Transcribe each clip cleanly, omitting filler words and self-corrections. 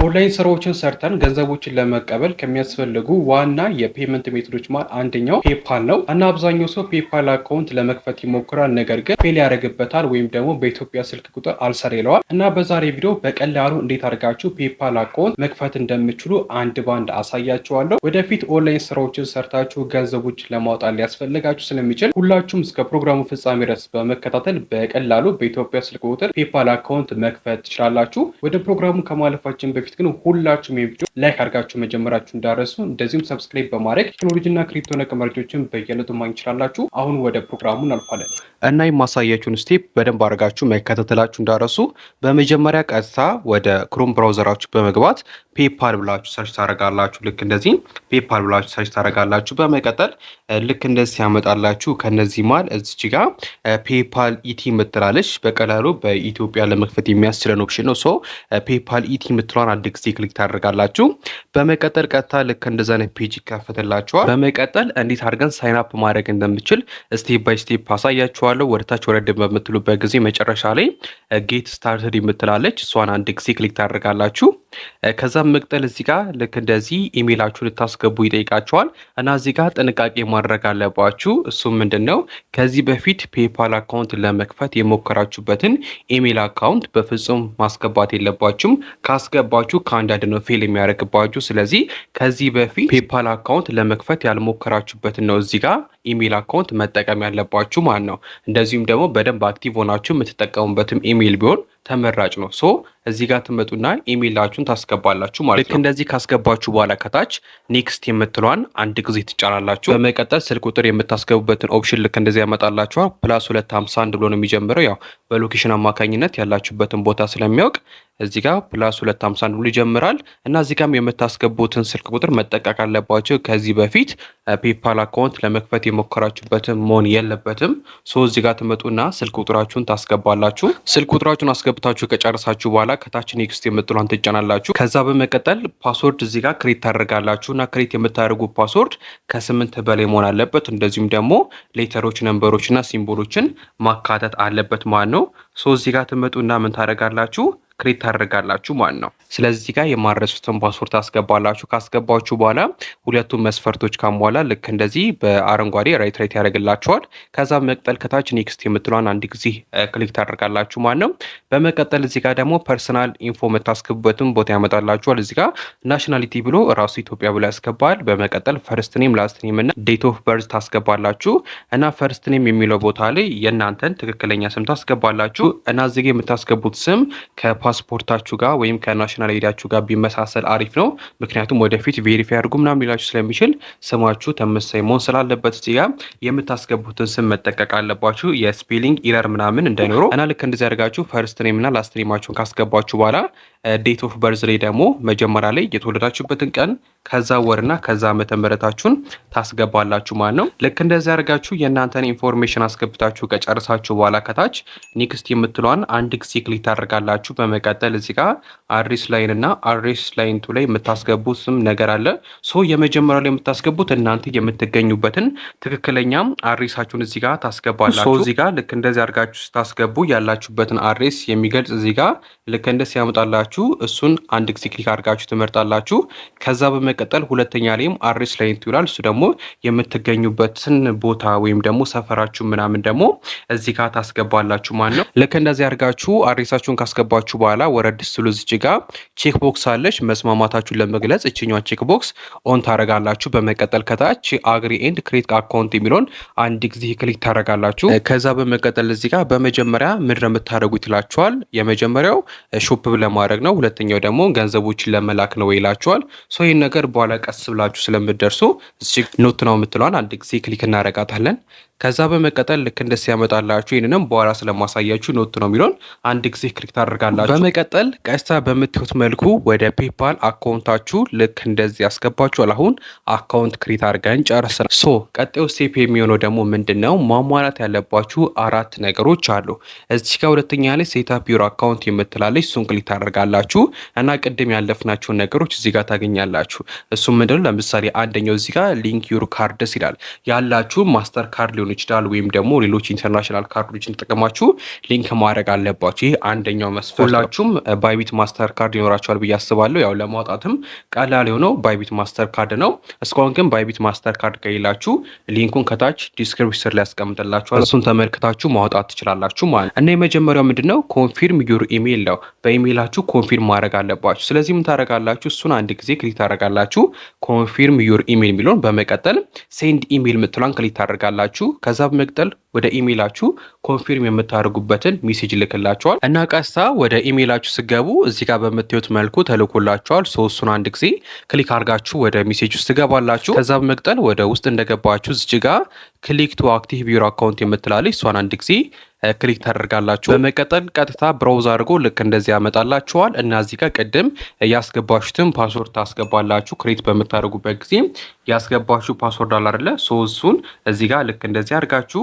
ኦንላይን ስራዎችን ሰርተን ገንዘቦችን ለመቀበል ከሚያስፈልጉ ዋና የ payment method ኦች መሃል አንደኛው PayPal ነው እና አብዛኛው ሰው PayPal account ለመክፈት ይሞክራል። ነገር ግን fail ያደርግበታል ወይም ደግሞ በኢትዮጵያ ስልክ ቁጥር አልሰራ ይለዋል። እና በዛሬ ቪዲዮ በቀላሉ እንዴት አድርጋችሁ PayPal account መክፈት እንደምትችሉ አንድ ባንድ አሳያችኋለሁ። ወደፊት ኦንላይን ስራዎችን ሰርታችሁ ገንዘቦችን ለማውጣት ሊያስፈልጋችሁ ስለሚችል ሁላችሁም እስከ ፕሮግራሙ ፍጻሜ ድረስ በመከታተል በቀላሉ በኢትዮጵያ ስልክ ቁጥር PayPal account መክፈት ትችላላችሁ። ወደ ፕሮግራሙ ከማለፋችን በፊት ግን ሁላችሁም የቪዲዮ like አድርጋችሁ መጀመራችሁ እንዳትረሱ፣ እንደዚሁም subscribe በማድረግ ቴክኖሎጂና crypto ነክ መረጃዎችን በየዕለቱ ማግኘት ትችላላችሁ። አሁን ወደ ፕሮግራሙ እናልፋለን እና የማሳያችሁን step በደንብ አድርጋችሁ መከታተላችሁ እንዳትረሱ። በመጀመሪያ ቀጥታ ወደ Chrome browser ኣችሁ በመግባት PayPal ብላችሁ search ታደርጋላችሁ። ልክ እንደዚህ PayPal ብላችሁ search ታደርጋላችሁ። በመቀጠል ልክ እንደዚህ ሲያመጣላችሁ ከነዚህ መሃል እዚች ጋር PayPal ET የምትላለች በቀላሉ በኢትዮጵያ ለመክፈት የሚያስችለን option ነው። So PayPal ET የምትለዋን አንድ ጊዜ click ታደርጋላችሁ። በመቀጠል ቀጥታ ልክ እንደዛ አይነት page ይከፈትላችኋል። በመቀጠል እንዴት አድርገን sign up ማድረግ እንደምችል step by step አሳያችኋለሁ። ወደታች ወረድ በምትሉበት ጊዜ መጨረሻ ላይ get started የምትላለች፣ እሷን አንድ ጊዜ click ታደርጋላችሁ። ከዛም መቀጠል እዚህ ጋር ልክ እንደዚህ ኢሜይላችሁ ልታስገቡ ይጠይቃችኋል እና እዚህ ጋር ጥንቃቄ ማድረግ አለባችሁ። እሱም ምንድን ነው? ከዚህ በፊት PayPal account ለመክፈት የሞከራችሁበትን email account በፍጹም ማስገባት የለባችሁም። ካስገባችሁ ከአንዳንድ ነው fail የሚያደርግባችሁ። ስለዚህ ከዚህ በፊት PayPal account ለመክፈት ያልሞከራችሁበትን ነው እዚህ ጋር email account መጠቀም ያለባችሁ ማለት ነው። እንደዚሁም ደግሞ በደንብ active ሆናችሁ የምትጠቀሙበትም ኢሜይል ቢሆን ተመራጭ ነው። So እዚህ ጋር ትመጡና ኢሜይላችሁን ታስገባላችሁ ማለት ነው። ልክ እንደዚህ ካስገባችሁ በኋላ ከታች next የምትለዋን አንድ ጊዜ ትጫናላችሁ። በመቀጠል ስልክ ቁጥር የምታስገቡበትን option ልክ እንደዚህ ያመጣላችኋል። +251 ብሎ ነው የሚጀምረው። ያው በ location አማካኝነት ያላችሁበትን ቦታ ስለሚያውቅ እዚህ ጋር +251 ብሎ ይጀምራል እና እዚህ ጋርም የምታስገቡትን ስልክ ቁጥር መጠንቀቅ አለባችሁ። ከዚህ በፊት PayPal account ለመክፈት የሞከራችሁበትን መሆን የለበትም። So እዚህ ጋር ትመጡና ስልክ ቁጥራችሁን ታስገባላችሁ። ስልክ ቁጥራችሁን አስገብታችሁ ከጨረሳችሁ በኋላ ከታች next የምትሏን ትጫናላችሁ። ከዛ በመቀጠል password እዚህ ጋር create ታደርጋላችሁ እና create የምታደርጉ password ከ8 በላይ መሆን አለበት። እንደዚሁም ደግሞ letter ኦች፣ number ኦች እና symbol ኦችን ማካተት አለበት ማለት ነው። So እዚህ ጋር ትመጡና ምን ታደርጋላችሁ? Create ታደርጋላችሁ ማለት ነው። ስለዚህ ጋር የማትረሱትን password ታስገባላችሁ። ካስገባችሁ በኋላ ሁለቱም መስፈርቶች ካሟላ ልክ እንደዚህ በአረንጓዴ right right ያደርግላችኋል። ከዛ በመቀጠል ከታች next የምትሏን አንድ ጊዜ click ታደርጋላችሁ ማለት ነው። በመቀጠል እዚህ ጋር ደግሞ personal info የምታስገቡበትን ቦታ ያመጣላችኋል። እዚህ ጋር nationality ብሎ ራሱ ኢትዮጵያ ብሎ ያስገባል። በመቀጠል first name፣ last name እና date of birth ታስገባላችሁ እና first name የሚለው ቦታ ላይ የእናንተን ትክክለኛ ስም ታስገባላችሁ እና እዚህ ጋር የምታስገቡት ስም ከፓስፖርታችሁ ጋር ወይም ከ national ID ያችሁ ጋር ቢመሳሰል አሪፍ ነው። ምክንያቱም ወደፊት verify አድርጉ ምናምን ሊላችሁ ስለሚችል ስማችሁ ተመሳሳይ መሆን ስላለበት እዚህ ጋር የምታስገቡትን ስም መጠንቀቅ አለባችሁ። የ spelling error ምናምን እንዳይኖረው እና ልክ እንደዚህ አድርጋችሁ first name እና last name ኣችሁን ካስገባችሁ በኋላ date of birth ላይ ደግሞ መጀመሪያ ላይ የተወለዳችሁበትን ቀን፣ ከዛ ወርና ከዛ ዓመተ ምሕረታችሁን ታስገባላችሁ ማለት ነው። ልክ እንደዚህ አድርጋችሁ የእናንተን information አስገብታችሁ ከጨረሳችሁ በኋላ ከታች next የምትለዋን አንድ ጊዜ click ታደርጋላችሁ። በመቀጠል እዚህ ጋር address line እና address line two ላይ የምታስገቡት ስም ነገር አለ። So የመጀመሪያው ላይ የምታስገቡት እናንተ የምትገኙበትን ትክክለኛ address ኣችሁን እዚህ ጋር ታስገባላችሁ። So እዚህ ጋር ልክ እንደዚህ አድርጋችሁ ስታስገቡ ያላችሁበትን address የሚገልጽ እዚህ ጋር ልክ እንደዚህ ያመጣላችሁ፣ እሱን አንድ ጊዜ click አድርጋችሁ ትመርጣላችሁ። ከዛ በመቀጠል ሁለተኛ ላይም address line two ይላል። እሱ ደግሞ የምትገኙበትን ቦታ ወይም ደግሞ ሰፈራችሁ ምናምን ደግሞ እዚህ ጋር ታስገባላችሁ ማለት ነው። ልክ እንደዚህ አድርጋችሁ address ኣችሁን ካስገባችሁ በኋላ ወረድ ስትሉ እዚች ጋር check box አለች። መስማማታችሁን ለመግለጽ እችኛዋ check box on ታደርጋላችሁ። በመቀጠል ከታች agree and create account የሚለውን አንድ ጊዜ click ታደርጋላችሁ። ከዛ በመቀጠል እዚህ ጋር በመጀመሪያ ምንድን ነው የምታደርጉት ይላችኋል። የመጀመሪያው shop ለማድረግ ነው። ሁለተኛው ደግሞ ገንዘቦችን ለመላክ ነው ይላችኋል። So ይህን ነገር በኋላ ቀስ ብላችሁ ስለምትደርሱ not now የምትለዋን አንድ ጊዜ click እናረጋታለን። ከዛ በመቀጠል ልክ እንደዚህ ያመጣላችሁ፣ ይህንንም በኋላ ስለማሳያችሁ not now የሚለውን አንድ ጊዜ click ታደርጋላችሁ። በመቀጠል ቀስታ በምታዩት መልኩ ወደ PayPal account ኣችሁ ልክ እንደዚህ ያስገባችኋል። አሁን account create አድርገን ጨርሰናል። So ቀጣዩ step የሚሆነው ደግሞ ምንድን ነው? ማሟላት ያለባችሁ አራት ነገሮች አሉ። እዚህ ጋር ሁለተኛ ላይ set up your account የምትላለች፣ እሱን click ታደርጋላችሁ እና ቅድም ያለፍናቸውን ነገሮች እዚህ ጋር ታገኛላችሁ። እሱም ምንድነው? ለምሳሌ አንደኛው እዚህ ጋር link your cards ይላል። ያላችሁ Master Card ሊሆን ሊሆን ይችላል ወይም ደግሞ ሌሎች international ካርዶችን ተጠቅማችሁ link ማድረግ አለባችሁ። ይህ አንደኛው መስፈርት። ሁላችሁም Bybit Mastercard ይኖራችኋል ብዬ አስባለሁ። ያው ለማውጣትም ቀላል የሆነው Bybit Mastercard ነው። እስካሁን ግን Bybit Mastercard ከሌላችሁ link ኡን ከታች description ላይ ያስቀምጥላችኋል። እሱን ተመልክታችሁ ማውጣት ትችላላችሁ ማለት እና የመጀመሪያው ምንድነው confirm your email ነው። በኢሜይላችሁ confirm ማድረግ አለባችሁ። ስለዚህ ምን ታደርጋላችሁ? እሱን አንድ ጊዜ click ታደርጋላችሁ። Confirm your email የሚለውን በመቀጠል send email የምትሏን click ታደርጋላችሁ። ከዛ በመቀጠል ወደ ኢሜይላችሁ confirm የምታደርጉበትን message ይልክላችኋል እና ቀጥታ ወደ ኢሜይላችሁ ስትገቡ እዚህ ጋር በምታዩት መልኩ ተልኮላችኋል። So እሱን አንድ ጊዜ click አድርጋችሁ ወደ message ውስጥ ትገባላችሁ። ከዛ በመቀጠል ወደ ውስጥ እንደገባችሁ እዚህ ጋር click to active your account የምትላለች፣ እሷን አንድ ጊዜ click ታደርጋላችሁ። በመቀጠል ቀጥታ browse አድርጎ ልክ እንደዚህ ያመጣላችኋል እና እዚህ ጋር ቅድም ያስገባችሁትን password ታስገባላችሁ። Create በምታደርጉበት ጊዜ ያስገባችሁ password አለ አይደለ? So እሱን እዚህ ጋር ልክ እንደዚህ አድርጋችሁ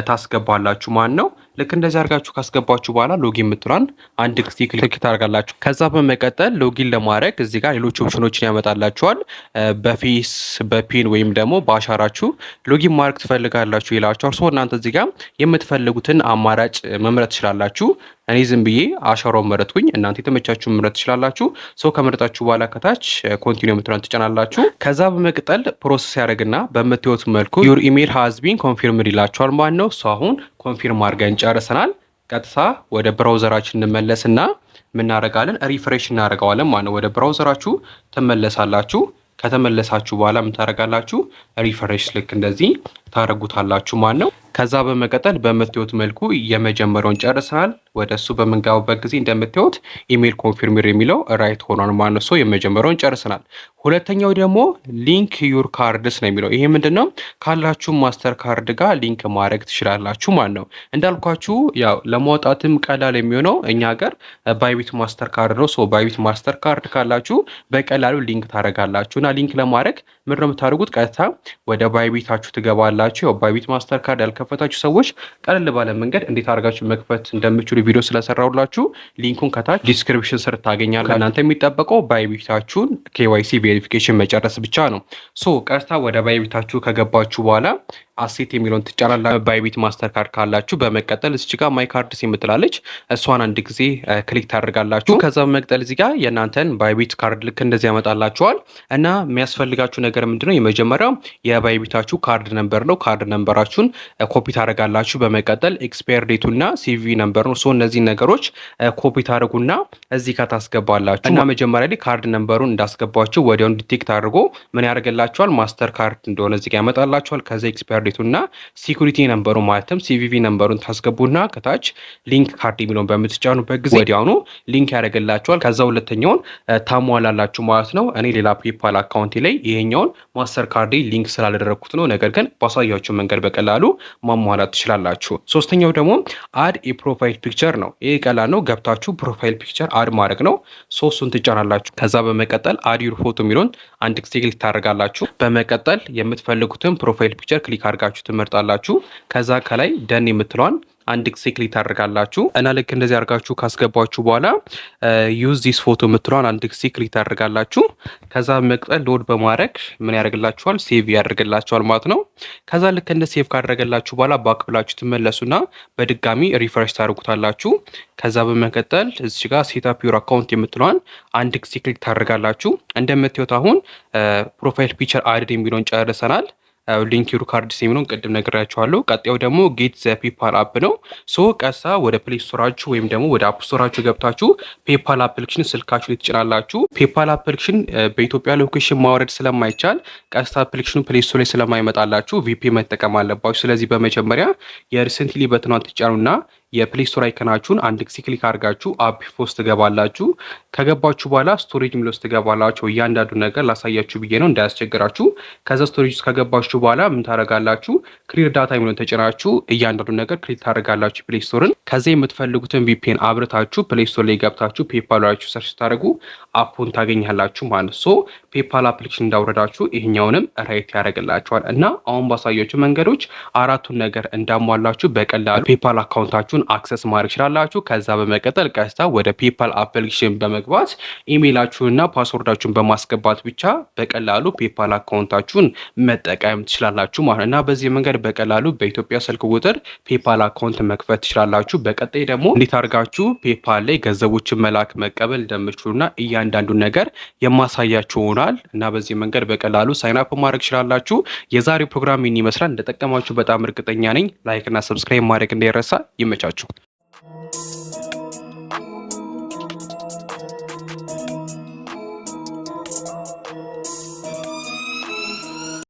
ታስገባላችሁ ማለት ነው። ልክ እንደዚህ አድርጋችሁ ካስገባችሁ በኋላ login የምትሏን አንድ ጊዜ click ታደርጋላችሁ። ከዛ በመቀጠል login ለማድረግ እዚህ ጋር ሌሎች option ኦችን ያመጣላችኋል። በ face፣ በ PIN ወይም ደግሞ በአሻራችሁ login ማድረግ ትፈልጋላችሁ ይላችኋል። So እናንተ እዚህ ጋር የምትፈልጉትን አማራጭ መምረጥ ትችላላችሁ። እኔ ዝም ብዬ አሻራውን መረጥኩኝ። እናንተ የተመቻችሁ መምረጥ ትችላላችሁ። So ከመረጣችሁ በኋላ ከታች continue የምትሏን ትጫናላችሁ። ከዛ በመቀጠል process ያደርግና በምታዩት መልኩ your email has been confirmed ይላችኋል ማለት ነው። So አሁን confirm አድርገን ጨርሰናል። ቀጥታ ወደ browser ኣችን እንመለስና ምናደርጋለን? Refresh እናደርገዋለን ማለት ነው። ወደ browser ኣችሁ ትመለሳላችሁ። ከተመለሳችሁ በኋላ ምን ታደርጋላችሁ? Refresh ልክ እንደዚህ ታደርጉታላችሁ ማለት ነው። ከዛ በመቀጠል በምታዩት መልኩ የመጀመሪያውን ጨርሰናል። ወደ እሱ በምንገባበት ጊዜ እንደምታዩት email confirm የሚለው right ሆኗል ማለት ነው። So የመጀመሪያውን ጨርሰናል። ሁለተኛው ደግሞ link your cards ነው የሚለው። ይሄ ምንድን ነው? ካላችሁ Mastercard ጋር link ማድረግ ትችላላችሁ ማለት ነው። እንዳልኳችሁ ያው ለማውጣትም ቀላል የሚሆነው እኛ ሀገር Bybit Mastercard ነው። So Bybit Mastercard ካላችሁ በቀላሉ link ታደርጋላችሁ እና link ለማድረግ ምንድን ነው የምታደርጉት? ቀጥታ ወደ Bybit ኣችሁ ትገባላችሁ። ያው Bybit Mastercard ያልከፈታችሁ ሰዎች ቀለል ባለ መንገድ እንዴት አድርጋችሁ መክፈት እንደምትችሉ ቪዲዮ ስለሰራሁላችሁ link ኡን ከታች description ስር ታገኛላችሁ። ከእናንተ የሚጠበቀው Bybit ኣችሁን KYC verification መጨረስ ብቻ ነው። So ቀጥታ ወደ Bybit ኣችሁ ከገባችሁ በኋላ asset የሚለውን ትጫናላችሁ። Bybit Mastercard ካላችሁ በመቀጠል እዚች ጋር my cards የምትላለች፣ እሷን አንድ ጊዜ click ታደርጋላችሁ። ከዛ በመቀጠል እዚህ ጋር የእናንተን Bybit ካርድ ልክ እንደዚህ ያመጣላችኋል እና የሚያስፈልጋችሁ ነገር ምንድነው? የመጀመሪያው የ Bybit ኣችሁ card number ነው። Card number ኣችሁን copy ታደርጋላችሁ። በመቀጠል expire date ኡ እና CVV number ነው። So እነዚህ ነገሮች ኮፒ ታደርጉና እዚህ ጋር ታስገባላችሁ እና መጀመሪያ ላይ card number ኡን እንዳስገባችሁ ወዲያውኑ detect አድርጎ ምን ያደርግላችኋል? Mastercard እንደሆነ እዚህ ጋር ያመጣላችኋል። ከዛ expire date ኡ እና security number ኡ ማለትም CVV number ኡን ታስገቡና ከታች link card የሚለውን በምትጫኑበት ጊዜ ወዲያውኑ link ያደርግላችኋል። ከዛ ሁለተኛውን ታሟላላችሁ ማለት ነው። እኔ ሌላ PayPal account ኤ ላይ ይሄኛውን Mastercard link ስላላደረግኩት ነው። ነገር ግን ባሳየኋችሁ መንገድ በቀላሉ ማሟላት ትችላላችሁ። ሶስተኛው ደግሞ add a profile picture ነው። ይህ ቀላል ነው። ገብታችሁ profile picture add ማድረግ ነው። So እሱን ትጫናላችሁ። ከዛ በመቀጠል add your photo የሚለውን አንድ ጊዜ click ታደርጋላችሁ። በመቀጠል የምትፈልጉትን profile picture click አድርጋችሁ ትመርጣላችሁ። ከዛ ከላይ done የምትለዋን አንድ ጊዜ click ታደርጋላችሁ እና ልክ እንደዚህ አድርጋችሁ ካስገባችሁ በኋላ use this photo የምትለዋን አንድ ጊዜ click ታደርጋላችሁ። ከዛ በመቀጠል load በማድረግ ምን ያደርግላችኋል? Save ያደርግላችኋል ማለት ነው። ከዛ ልክ እንደ save ካደረገላችሁ በኋላ back ብላችሁ ትመለሱና በድጋሚ refresh ታደርጉታላችሁ። ከዛ በመቀጠል እዚህ ጋር set up your account የምትለዋን አንድ ጊዜ click ታደርጋላችሁ። እንደምታዩት አሁን profile picture add የሚለውን ጨርሰናል። Link your cards የሚለውን ቅድም ነግሬያችኋለሁ። ቀጣዩ ደግሞ get the PayPal app ነው። So ቀጥታ ወደ Play Store ኣችሁ ወይም ደግሞ ወደ App Store ኣችሁ ገብታችሁ PayPal application ስልካችሁ ላይ ትጭናላችሁ። PayPal application በኢትዮጵያ location ማውረድ ስለማይቻል፣ ቀጥታ application ኑ Play Store ላይ ስለማይመጣላችሁ VPN መጠቀም አለባችሁ። ስለዚህ በመጀመሪያ የ recently button ኗን ትጫኑና የ Play Store icon ኣችሁን አንድ ጊዜ click አድርጋችሁ app info ውስጥ ትገባላችሁ። ከገባችሁ በኋላ storage የሚለው ውስጥ ትገባላችሁ። እያንዳንዱ ነገር ላሳያችሁ ብዬ ነው እንዳያስቸግራችሁ። ከዛ storage ውስጥ ከገባችሁ በኋላ ምን ታደርጋላችሁ? Clear data የሚለውን ተጭናችሁ እያንዳንዱ ነገር clear ታደርጋላችሁ Play Store ን። ከዛ የምትፈልጉትን VPN አብርታችሁ Play Store ላይ ገብታችሁ PayPal ብላችሁ search ስታደርጉ app ኡን ታገኛላችሁ ማለት። So PayPal application እንዳወረዳችሁ ይሄኛውንም right ያደርግላችኋል እና አሁን ባሳየኋችሁ መንገዶች አራቱን ነገር እንዳሟላችሁ በቀላሉ PayPal account ኣችሁን access ማድረግ ትችላላችሁ። ከዛ በመቀጠል ቀጥታ ወደ PayPal application በመግባት ኢሜይላችሁንና password ኣችሁን በማስገባት ብቻ በቀላሉ PayPal account ኣችሁን መጠቀም ትችላላችሁ ማለት ነው። እና በዚህ መንገድ በቀላሉ በኢትዮጵያ ስልክ ቁጥር PayPal account መክፈት ትችላላችሁ። በቀጣይ ደግሞ እንዴት አድርጋችሁ PayPal ላይ ገንዘቦችን መላክ መቀበል እንደምትችሉና እያንዳንዱን ነገር የማሳያችሁ ይሆናል። እና በዚህ መንገድ በቀላሉ sign up ማድረግ ትችላላችሁ። የዛሬው ፕሮግራም ይህን ይመስላል። እንደጠቀማችሁ በጣም እርግጠኛ ነኝ። Like እና subscribe ማድረግ እንዳይረሳ። ይመቻችሁ።